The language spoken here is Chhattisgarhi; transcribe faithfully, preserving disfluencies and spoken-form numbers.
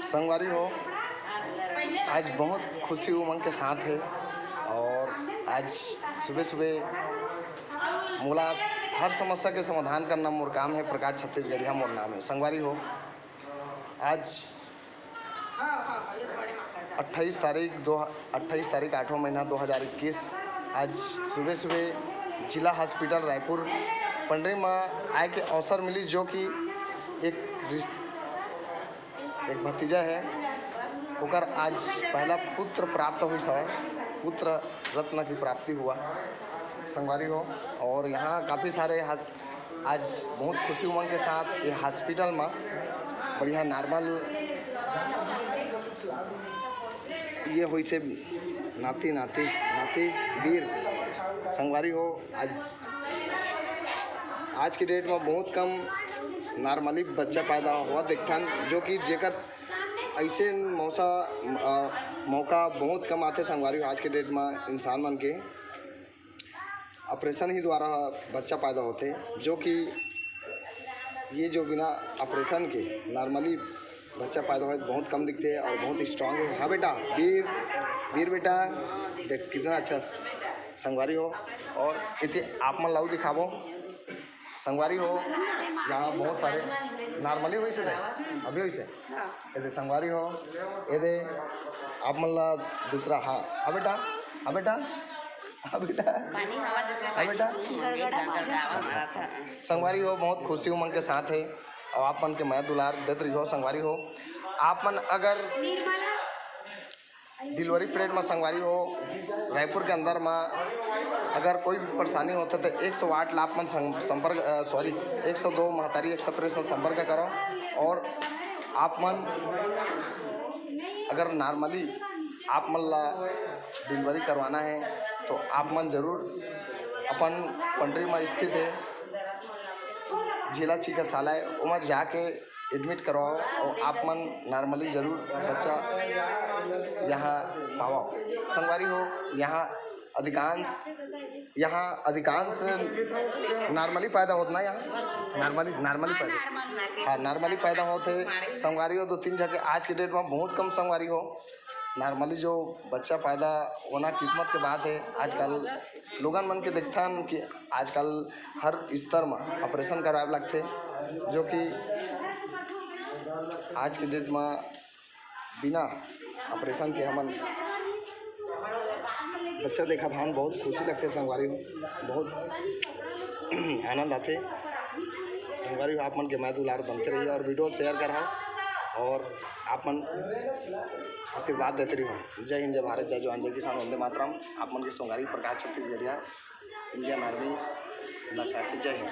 संगवारी हो, आज बहुत खुशी उमंग के साथ है और आज सुबह सुबह मोला हर समस्या के समाधान करना मोर काम है। प्रकाश छत्तीसगढ़िया मोर नाम है। संगवारी हो, आज अट्ठाईस तारीख दो अट्ठाईस तारीख आठवां महीना दो हज़ार इक्कीस, आज सुबह सुबह जिला हॉस्पिटल रायपुर पंडरी में आए के अवसर मिली, जो कि एक रिस- एक भतीजा है, ओकर आज पहला पुत्र प्राप्त हुई सवय, पुत्र रत्न की प्राप्ति हुआ संगवारी हो। और यहाँ काफ़ी सारे हस- आज बहुत खुशी उमंग के साथ ये हॉस्पिटल में बढ़िया नॉर्मल ये हुई से नाती नाती नाती वीर संगवारी हो। आज आज के डेट में बहुत कम नॉर्मली बच्चा पैदा हुआ देखथन, जो कि जेकर ऐसे मौसा अ, मौका बहुत कम आथे संगवारी हो। आज के डेट में इंसान मन के ऑपरेशन ही द्वारा बच्चा पैदा होथे, जो कि ये जो बिना ऑपरेशन के नॉर्मली बच्चा पैदा होए बहुत कम दिखते हैं और बहुत स्ट्रांग है। हाँ बेटा, वीर वीर बेटा, देख कितना अच्छा संगवारी हो। और इति आप मन लाऊ दिखाबो संगवारी हो, यहाँ बहुत सारे नॉर्मली वैसे थे, अभी वैसे ये दे संगवारी हो, ये दे आप मन ला दूसरा। हाँ, हाँ बेटा, हाँ बेटा, हाँ बेटा, पानी हवा दूसरा हाँ बेटा। पानी, एक गड़गड़ा गड़गड़ावा मारत हे। संगवारी हो, बहुत खुशी उमंग के साथ है और आप मन के मया दुलार देत रही हो संगवारी हो। आप मन अगर डिलीवरी पीरियड में संगवारी हो, रायपुर के अंदर में अगर कोई भी परेशानी होता तो एक सौ आठ ला आप मन सं-, संपर्क, अ, सॉरी, एक सौ दो महतारी एक्सप्रेस से संपर्क करो। और आप मन अगर नॉर्मली आप मन ला डिलीवरी करवाना है तो आप मन जरूर अपन पंडरी में स्थित है जिला चिकित्सालय, ओमा जाके एडमिट करवाओ और आप मन नॉर्मली जरूर बच्चा यहाँ पाओ। संगवारी हो, यहाँ अधिकांश यहाँ अधिकांश नॉर्मली पैदा होत ना, यहाँ नॉर्मली नॉर्मली पैदा, हाँ, नॉर्मली पैदा होत है। संगवारी हो, दो तीन जगह आज के डेट में बहुत कम संगवारी हो, नॉर्मली जो बच्चा पैदा होना किस्मत के बात है। आजकल लोगन मन के देखथन कि आजकल हर स्तर में ऑपरेशन करावे लगथे, जो कि आज के डेट में बिना ऑपरेशन के हमन बच्चा देखत हन, बहुत खुशी लगथे संगवारी हो, बहुत आनंद आथे। संगवारी हो, आप मन के मया दुलार बनते रही और वीडियो शेयर करा और आप मन आशीर्वाद देते रही। जय हिंद, जय भारत, जय जवान, जय किसान, वंदे मातरम। आप मन के संगवारी प्रकाश छत्तीसगढ़िया, इंडियन आर्मी, लक्षार्थी। जय हिंद।